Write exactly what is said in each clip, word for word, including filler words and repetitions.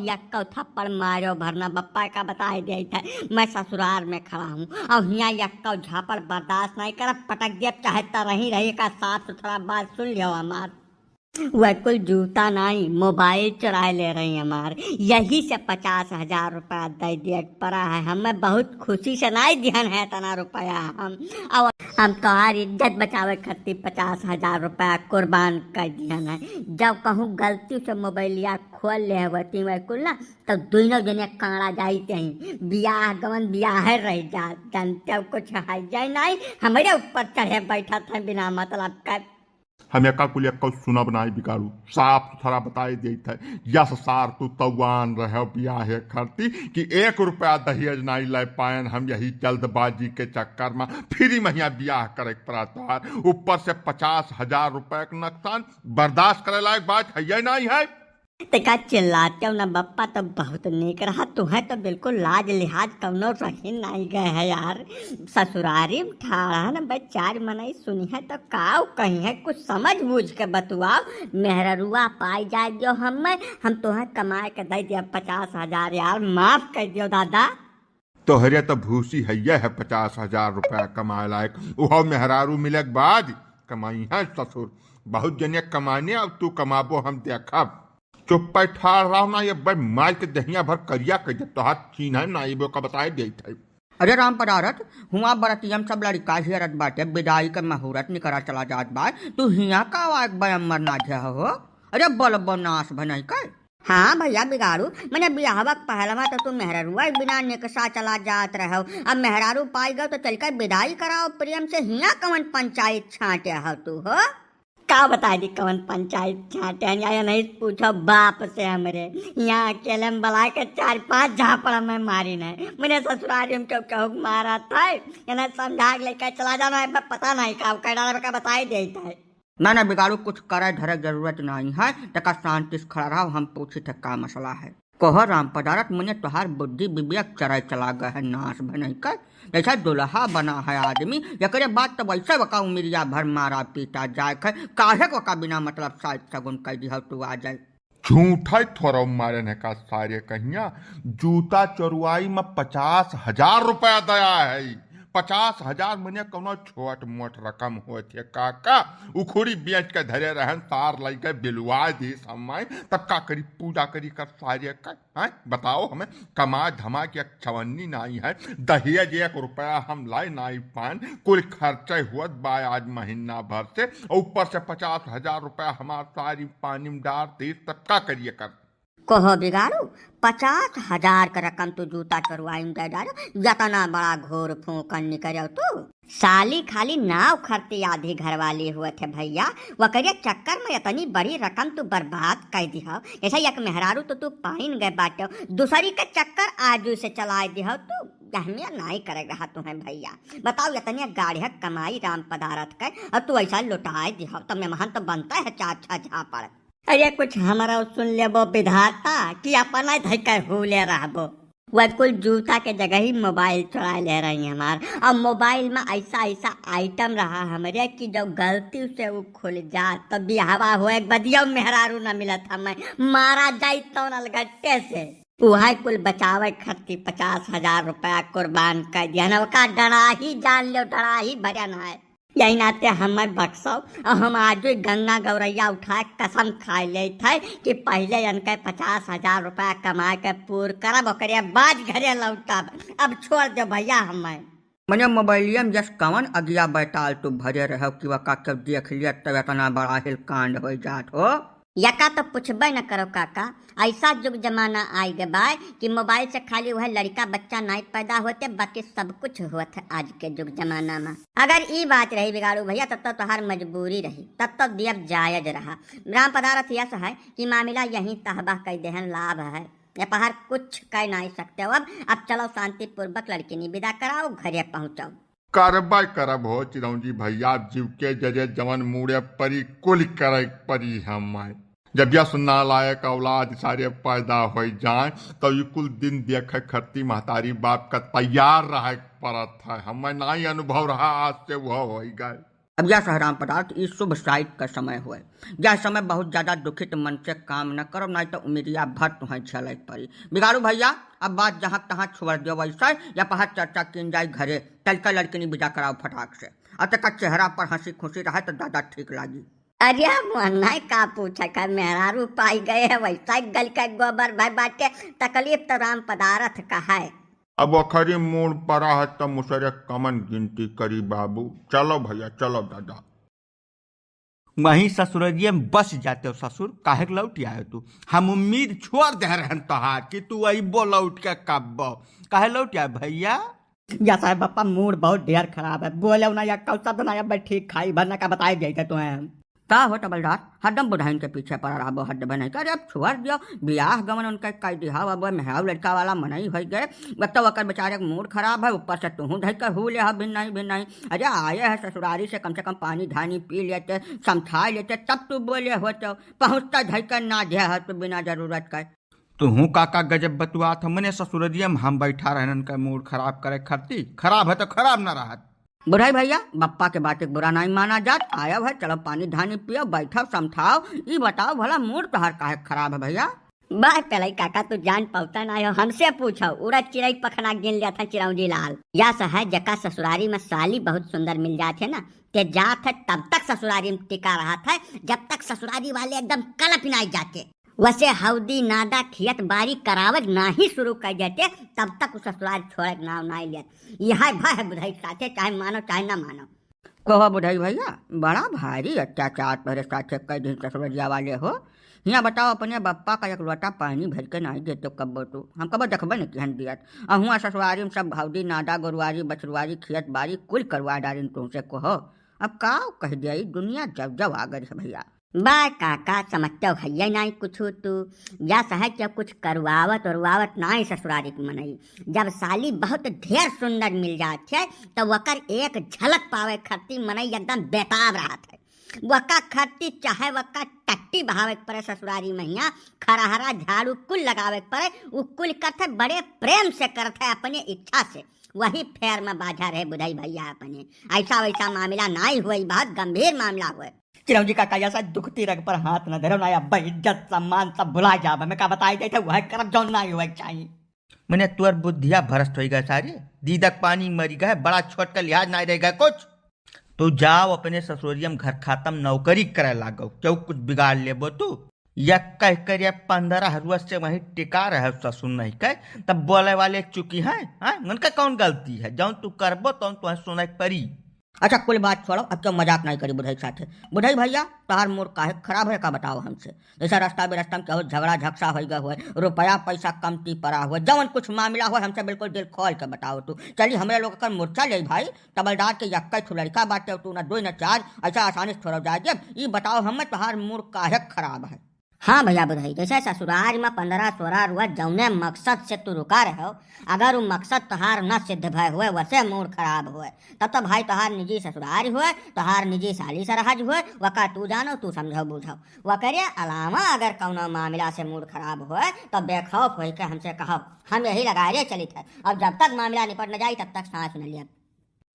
यक्को थप्पड़ मारो भरना बप्पा का बताए देइत है, मैं ससुरार में खड़ा हूँ और हियाँ यक्को झापड़ बर्दाश्त नहीं करब, पटक देब चाहे तरही रही का साफ सुथरा बात सुन लियो हमार। वह कुल जूता नाई, मोबाइल चुराए ले रही हमार, यही से पचास हजार रुपया दे दिए पड़ा है। हमें बहुत खुशी से नाई दिहन है इतना रुपया हम, और हम तोहार इज्जत बचावे खातिर पचास हजार रुपया कुर्बान कर दिहन है। जब कहूँ गलती से मोबाइलिया खोल ले होती वह कुल ना, तो दोनों जने काड़ा जाइत हैं, बियाह गवन बियाह रह जात, जानते हो कुछ है जाए नाई, हमरे ऊपर चढ़े बैठत हैं बिना मतलब का। हम एका कुल एक्को सुनब नाई बिगाड़ू, साफ सुथरा बताए देइत है। यस सार तू तौआन रहे बियाहे खरती कि एक रुपया दहेज नाई ले पायन हम यही जल्दबाजी के चक्कर में। फ्री में हियाँ बियाह करे के पड़ा तोहार, ऊपर से पचास हजार रुपया के नुकसान, बर्दाश्त करे लायक बात है ये नाई है। ते का चिल्लाते हो ना बप्पा, तो बहुत नीक रहा। तुहे तो बिल्कुल लाज लिहाज कौनो रही नाई गए है यार। ससुरारी में ठाड़ा न बे चार मनई सुनी है तो काव कही है, कुछ समझ बूझ के बतुआओ। मेहररुआ पाई जाए दियो हमें, हम तुहे कमाए के दे दिया पचास हजार यार, माफ कर दियो दादा। तोहरे तो भूसी है यह पचास हजार रुपया कमाए लायक, उहो मेहरारू मिले के बाद कमाई है ससुर। बहुत जने कमाने, अब तू कमाबो हम देखब। चुप्पे ठाड़ रहो ना, ये बे मार के दहिया भर करिया कर दे, तोहार चीन्ह है ना, ये बो का बताए देइत है। अरे राम पदारथ, हुआ बरतियम सब लड़का हेरत बाटे, विदाई के मुहूर्त निकरा चला जात बा, तू हिया का आवाज बयम्बर नाझे हो? अरे बोल बो नाश भनई कर। हाँ भैया बिगाड़ू, मने बियाहवा के पहलवा तो तू मेहरारुआ बिना निकसा चला जात रहो। अब मेहरारू पाई गयो तो चल के विदाई कराओ प्रेम से, हिया कवन पंचायत छांटे हो तू हो? का बताई दी कवन पंचायत छांटे हन, या नहीं पूछो बाप से हमरे। यहाँ अकेले में बला के चार पांच झापड़ में मारी नहीं। मने ससुरारी में क्यों केहू के मारा था, इन्हें समझा के लेके चला जाना है, पता नहीं का कर डाला का बताई देता है। ना, ना, बिगाड़ू, कुछ करे धरे जरूरत नाहीं है, तका शांति से खड़ा रहो, हम पूछी थे का मसला है। कहो राम पदारथ, मने तोहार बुद्धि विवेक चराई चला गए है, नाश भनई कर। जैसा दुल्हा बना है आदमी, एकरे बाद तो वैसे वका उमिरिया भर मारा पीटा जाए है, काहे को का बिना मतलब साइड सगुन कर दिया तू आ जाए। झूठा ही थोड़ा मारे ने का सारे कहिया, जूता चोरवाई में पचास हजार रुपया दया है। पचास हजार मने कौनो छोट मोट रकम होत है काका, उखुड़ी बेच के धरे रहन, सार लइके बिलवा दी समय, तब का करी, पूजा करी कर सारे का, हैं? बताओ हमें, कमा धमा के एक चवन्नी नाई है, दहेज एक रुपया हम लाए नाई पान, कुल खर्चा होत बा आज महीना भर से, और ऊपर से पचास हजार रुपया हमार सारी पानी में डार दी, तब का करिए कर? कहो बिगाड़ू, पचास हजार का रकम तू जूता चोरवाई में दे डालो, यतना बड़ा घोर फूंकन निकरो तू। साली खाली नाव खरती आधी घरवाली हुआ थे भैया, वकरे चक्कर में इतनी बड़ी रकम तू बर्बाद कर दिहो। जैसे एक मेहरारू तो तू पाइन गए बाटे, दूसरी के चक्कर आजू से चलाए दिहो तू। अहमियत नाई करे रहा तुम्हें भैया, बताओ इतनी गाढ़िया कमाई राम पदारथ के और तू ऐसा लुटाए दिहो, तो मेहमान तो बनता है चार छह झापड़। अरे कुछ हमरो सुन लेबो विधाता कि अपना धइके हुले रहबो। वह कुल जूता के जगह ही मोबाइल चुरा ले रही हमार। अब मोबाइल में ऐसा ऐसा आइटम रहा हमरे कि जब गलती से वो खुल जात तो बियाहवा होए के बदियो मेहरारू न मिलत हमें, मारा जाई तो अलगट्टे से। उहे कुल बचावे खातिर पचास हजार रुपया कुर्बान कर दिया न, ओका डराही जान लो, डराही भरन है। यही नाते हमें बख्शो और हम आज भी गंगा गौरैया उठाए कसम खाए लेत है कि पहले इनके पचास हजार रुपया कमाए के पूर करब, ओकरे बाद घरे लौटब। अब छोड़ दो भैया हमें। मने मोबाइलिया में जस कवन अगिया बैताल तू भरे रहो कि वका के देख लिया तब इतना बड़ा हिलकांड हो जात हो। यका तो पूछबे न करो काका, ऐसा जुग जमाना आइ गए बा कि मोबाइल से खाली वह लड़का बच्चा नाई पैदा होते, बाकी सब कुछ होत है आज के जुग जमाना में। अगर ई बात रही बिगाड़ू भैया, तब तो तोहार मजबूरी रही, तब तो दियब जायज रहा। राम पदारथ यस है कि मामला यहीं तहबाह कर देहन लाभ है, ये पहाड़ कुछ कह नाई सकते हो। अब, अब चलो शांतिपूर्वक लड़किनी विदा कराओ, घरे पहुँचाओ। करबे करब हो चिरौंजी भैया, जीव के जरे जवन मूड़े परी, कुल करे परी हमें। जब यस नालायक औलाद सारे पैदा हो जाए, तो ई कुल दिन देखे खरती महतारी बाप का तैयार रहे पड़त है। हमें नाई अनुभव रहा, आज से वह हो गए। अब यह सहराम पदार्थ, ई शुभ साइत का समय हुए। यह समय बहुत ज्यादा दुखित मन से काम न करो, नहीं तो उमिरिया भर तुहैं झेलै परी। बिगाड़ू भैया, अब बात जहाँ तहाँ छोड़ दियो वैसे, या पहाड़ चर्चा कीन जाई घरे, तलका लड़किनी विदा कराओ फटाक से। अब तक चेहरा पर हंसी खुशी रहे तो ज्यादा ठीक लागी। अरे मोहन, नहीं का पूछे का, मेहरारू पाई गए है, वैसा ही गल के गोबर भर बाटे, तकलीफ तो राम पदारथ का है। अब अखरी मूड़ परा है, त मुसरे कमन गिनती करी बाबू। चलो भैया, चलो दादा। वहीं ससुररिये में बस जाते हो ससुर, काहे के लौट आए तू? हम उम्मीद छोड़ दे रहन तोहार कि तू अइबो लौट के कब्बो। काहे लौट आए भैया? या साहब, बापा, मूड बहुत ढेर खराब है। बोले ना या कौन शब्द ना या, बस ठीक खाई भर ना का बताए जाइते तो हैं। का हो तबलदार, हरदम बुढ़ाइन के पीछे पड़ा रहबो, हरदम नहीं करे। अब छोड़ दियो, बियाह गवन उनके कई दिहा, अब मेहरारू लड़का वाला मनई होई गए। अब तो ओकर बेचारे के मूड खराब है, ऊपर से तुहूँ धई कर हू ले हा, भिन्नाई भिन्नाई। अरे आए है ससुरारी से, कम से कम पानी धानी पी लेते, समझा लेते, तब तू बोले होते। पहुँचता धई कर ना धे है तो बिना जरूरत का। तुहूँ काका गजब बतुआत हो, मने ससुररिया में हम बैठा रहन का मूड खराब करे खरती, खराब है तो खराब ना रहत। बुढ़ई भैया, बप्पा के बात एक बुरा नहीं माना जात, आयव है, चलो पानी धानी पियो, बैठव, समझाओ, ई बताओ भला मूड तोहार काहे खराब है भैया? बाय पेलई काका, तू जान पावता ना हो, हमसे पूछो, उड़द चिरई पखना गिन लिया था चिरौंजी लाल। या सहज जका ससुरारी में साली बहुत सुंदर मिल जात है ना, ते जात है तब तक ससुरारी में टिका रहत है, जब तक ससुरारी वाले एकदम कलप नाई जाते। वसे हौदी नादा खियत बारी करावत नाही शुरू कर देते, तब तक उ ससुरार छोड़े के नाव नाही लेत। यह भय है बुढ़ई साथे, चाहे मानो चाहे ना मानो। कहो बुढ़ई भैया, बड़ा भारी अत्याचार तोहरे साथे कई दिन ससुररिया वाले हो। हियाँ बताओ, अपने बप्पा का एक लोटा पानी भर के नाही देते कब्बो तू। हम कब्बो देखबे नहीं किहन दियत। अहुआ ससुरारी में सब हौदी नादा गोरुआरी बछरुआरी खियत बारी कुल करवा डारिन तुमसे कहो। अब का कह दिया, ई दुनिया जब जब आ गई है भैया। बा काका, समझते हो है नाई कुछ तू। या सहज के कुछ करवावत उरवावत नाई ससुरारी के मनई। जब साली बहुत ढेर सुंदर मिल जात है, तो वकर एक झलक पावे खरती मनई एकदम बेताब रहत है। वका खरती चाहे वका टट्टी बहावे के पड़े ससुरारी महिया, खरहरा झाड़ू कुल लगावे के पड़े, उ कुल करत है बड़े प्रेम से करत है अपने इच्छा से। वही फेर में बाझा रहे बुढ़ई भैया अपने। ऐसा वैसा मामला नाई हुई, बहुत गंभीर मामला हुए। चिरौंजी काका, ऐसा दुखती रग पर हाथ न धरो ना, अब इज्जत सम्मान सब भुला जाब। हमें का बताई जाए थे, वह करब जौन नाई हुए के चाही। मने तोर बुद्धिया भ्रष्ट होई गए सारे। दीदक पानी मरी गए, बड़ा छोट का लिहाज नाई रह गए कुछ। तू जाओ अपने ससुरिया में घर खातम नौकरी करे लागो, क्यों कुछ बिगाड़ लेबो तू? या कह कर या पन्द्रह रोज से वहीं टिका रहे ससुर नहीं कह, तब बोले वाले चुकी हैं, हाँ? उनका कौन गलती है? जौन तू करबो तौन तुहें सुनाई पड़ी। अच्छा, कुल बात छोड़ो, अब क्यों मजाक नहीं करी बुढ़ई के साथे। बुढ़ई भैया, तोहार मूड काहे खराब है, का बताओ हमसे? जैसा रास्ता बिरस्ता में केहू झगड़ा झगसा होई गए हुए, रुपया पैसा कमती पड़ा हुए, जवन कुछ मामला हुए, हमसे बिल्कुल दिल खोल के बताओ तू। चली, हमरे लोग कर मोर्चा ले भाई, तबलदार के यक्का ठो लड़का बाटे, तू ना दो ना चार, ऐसा आसानी से थोड़ा जाए देब। ई बताओ हमें, तोहार मूड काहे खराब है? हाँ भैया बुढ़ई, जैसे ससुराल में पन्द्रह सोरह रोज जौने मकसद से तू रुका रहे हो, अगर वो मकसद तोहार न सिद्ध भय हुए, वसे मूड खराब हुए, तब तो भाई तोहार निजी ससुराल हुए, तोहार निजी साली सरहज हुए, वका तू जानो, तू समझो बूझो। वकरे अलावा अगर कौनो मामला से मूड खराब हुए, तो बेखौफ होई के हमसे कहो, हम यही लगारे चलित है। अब जब तक मामला निपट न जाई, तब तक सांस न लिया।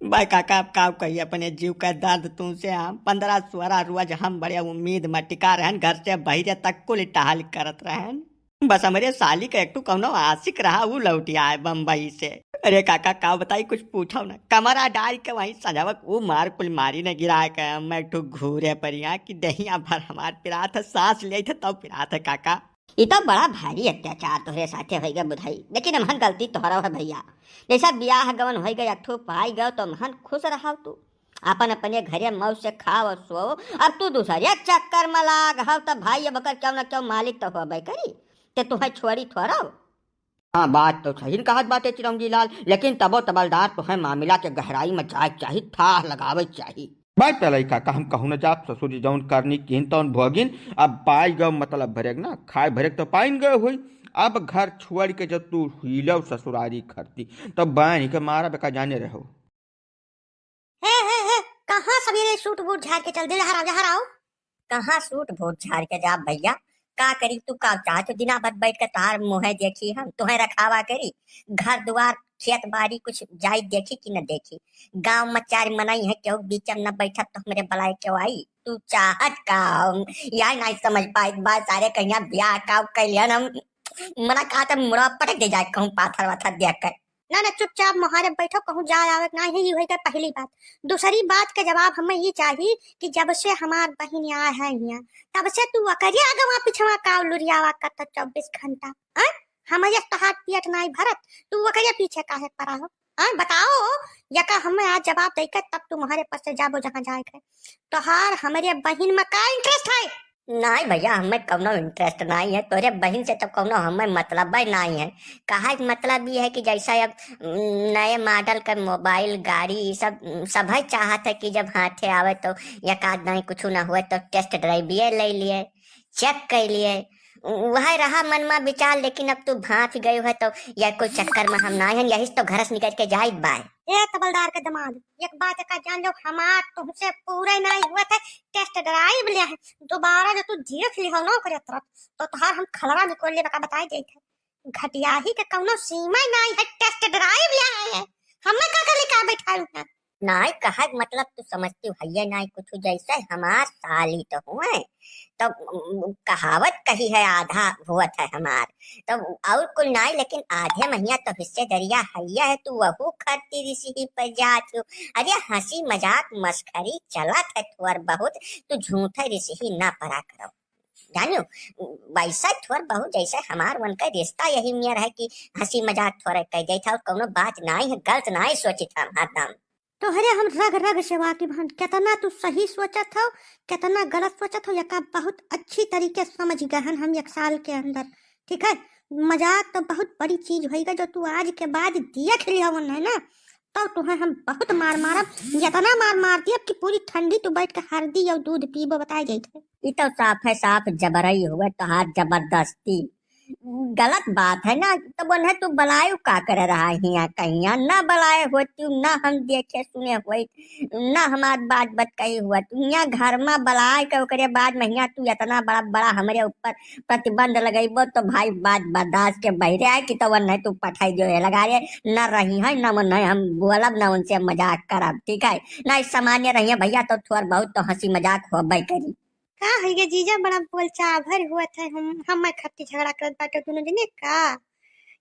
भाई काका, अब का कही अपने जीव का दर्द तुमसे हम। पन्द्रह सोरह रोज हम बड़े उम्मीद में टिका रहन, घर से बहिरे तक कुल टहल करत रहन। बस हमरे साली का एक ठो कौनो आशिक रहा, वो लौटी आए बम्बई से। अरे काका, का बताई, कुछ पूछो ना। कमरा डाल के वहीं सजावक वो मार कुल मारी ने गिराए के हम एक ठो घूरे परिया कि दहिया भर हमार पिरात है, सांस ले थे तब पिरात है काका। ई तो बड़ा भारी अत्याचार तोहरे साथे होई गए बुढ़ई, लेकिन हमहन गलती तोहरो है भैया। जैसा बियाह गवन होई गए, एक ठो पाई गयो तो हमहन खुश रहो तू, अपन अपने घरे मौज से खाओ और सोओ। अब तू दूसरे चक्कर में लाग हव, तब भाई अब ओकर क्यों ना क्यों मालिक तो होबे करी, ते तुहें छोड़ी थोड़ो। हाँ, बात तो सही कहत बाटे चिरौंजी लाल, लेकिन तबो तबलदार तुहें मामला के गहराई में जाए के चाही, थाह लगावे के चाही। बात त लइका का हम कहूँ न जाब, ससुर जी जौन करनी किहिन तौन भोगिन, अब पाई गयो मतलब भरेक ना, खाए भरेक तो पाइन गयो हुई। अब घर छोड़ के जब तू हिलो ससुरारी खरती, तब बाइन के मारा बेका जाने रहो। हे, हे, हे, कहाँ सवेरे सूट बूट झाड़ के चल दे, जहाँ रहो, जहाँ रहो। कहाँ सूट बूट झाड़ के जाब भैया, का करी तू, का चाहत हो, दिना भर बैठ के तोहार मुँहे देखी हम, तुहें रखावा करी, घर दुआर खेत बारी कुछ जाई देखी कि न देखी। गाँव में चार मनई है, केहू बीच में न बैठत तो हमरे बलाए केहू आई। तू चाहत का हम? यह नहीं समझ पाइत बा सारे, कहिया ब्याह का कैलियन हम। मना कहा त मुड़ा पटक दे जाए कहूँ पाथर वाथर देख कर। ना, ना, चुपचाप मोहारे बैठो, कहूँ जाए आवे के ना है, ये होई गए पहली बात। दूसरी बात के जवाब हमें ये चाही कि जब से हमार बहिन आए है हियाँ, तब से तू ओकरे आगवा पिछवा काव लुरियावा करत चउबीस घंटा, हैं? हमें ये तोहार पेट नाई भरत, तू ओकरे पीछे काहे पड़ा हो? हैं? बताओ, यका हमें आज जवाब दे के तब तू मोहारे पर से जाबो जहाँ जाए के। तोहार हमरे बहिन में का interest है? नाई भैया, हमें कौनो interest नाई है, तोरे बहिन से तो कौनो हमें मतलब ही नाई है। कहा के मतलब ये है कि जैसा अब, उम, नए model का mobile, गाड़ी, ये सब, उम, सब है चाहत है कि जब हाथे आवे तो एक आध नाई कुछ ना हुए तो test drive ये ले लिए, check कर लिए, उ-, वह रहा मन में विचार, लेकिन अब तू भांप गयो है तो यह कोई चक्कर में हम नाई है, यही से तो घर से निकल के जाइत बाय। ए तबलदार के दामाद, एक बात का जान लो, हमार तुमसे पूरा नाई हुआ था, test drive लिया है, दोबारा जो तू देख ली हो ना ओकरे तरफ, तो तोहार हम खलवा निकोल ले बका बताई देत है। घटियाही के कौनो सीमा नाई है, test drive लिया है, हमें का कर लेके बैठाई है? नाई कहा के मतलब तू समझती हो, हइये नाई कुछ जैसे हमार साली तो हुए, तो, उम, कहावत कही है आधा हुआ था हमार, तो और कुल नाई, लेकिन आधे महीना तो हिस्से दरिया हइये है, तू वहू खरती रिसही पर जात हो। अरे हंसी मजाक मस्खरी चलत है थोर बहुत, तू झूठे रिसही ना परा करो। जानियो, वैसा थोर बहुत जैसे हमार उनका रिश्ता यही नियर है कि हंसी मजाक थोड़े कह जाइत है और कौनो बात नाई है, गलत नाई सोचित है हमार नाम। तोहरे हम रग रग से वाकिफ हन, केतना तू सही सोचत हो, केतना गलत सोचत हो, यका बहुत अच्छी तरीके से समझ गए हन हम एक साल के अंदर, ठीक है? मजाक तो बहुत बड़ी चीज होइगा जो तू आज के बाद देख लिया वो, है ना? तो तुम्हें हम बहुत मार मारब, इतना मार मार दियब कि पूरी ठंडी तू बैठ के हरदी और दूध पीबो, बताए जाइत है। ई तो साफ है, साफ जबरई हुए तोहार जबरदस्ती। गलत बात है ना, तब उन्हें तू बलायु का करे रहा हिया कहिया, ना बलाए होती, ना हम देखे सुने होई, ना हमार बात बतकही हुआ तू हिया घर में बलाए के ओकरे बाद में हिया तू इतना बड़ा, बड़ा हमरे ऊपर प्रतिबंध लगइबो तो भाई बात बर्दाश्त के बहिरे आए कि तो उन्हें तू पठाई जो है लगा रे, ना रही है, ना उन्हें हम बोलब, ना उनसे मजाक करब, ठीक है? ना सामान्य रहिए भैया, तो थोड़ बहुत तो हंसी मजाक होबे करी। का होइगे जीजा, बड़ा बोलचाभर हुआ था, हम, हमें खातिर झगड़ा करत बाटे दोनों जने का?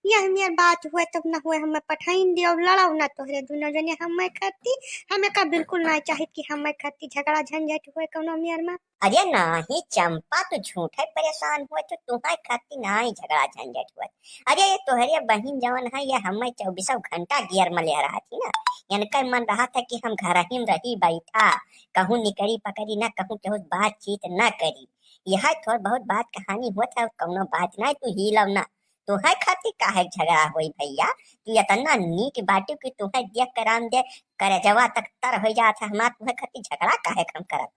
यह मेर बात हुए तब ना हुए, हमें पठाइन दियो, लड़ाओ ना तोहरे दोनों जने हमें खातिर। हमें का बिल्कुल ना चाहित कि हमें खातिर झगड़ा झंझट हुए कौनो मेर में। अरे नाही चंपा, तू झूठे परेशान हुए, तो तुम्हारे खातिर नाही झगड़ा झंझट हुए। अरे ये तोहरे बहिन जवन है, ये हमें चउबीसों घंटा गियर में ले रहा थी ना, इनकर मन रहा था कि हम घर ही में रही बैठा, कहूँ निकरी पकड़ी ना, कहूँ केहू से बातचीत ना करी। यह थोड़ बहुत बात कहानी होत है, कौनो बात ना, तू हिलव ना। तुहे खातिर काहे झगड़ा होई भैया? तू इतना नीक बाटू कि तुहे देख के राम दे करजवा तक तर हो जात है हमार, तुहे खातिर झगड़ा काहे हम करब?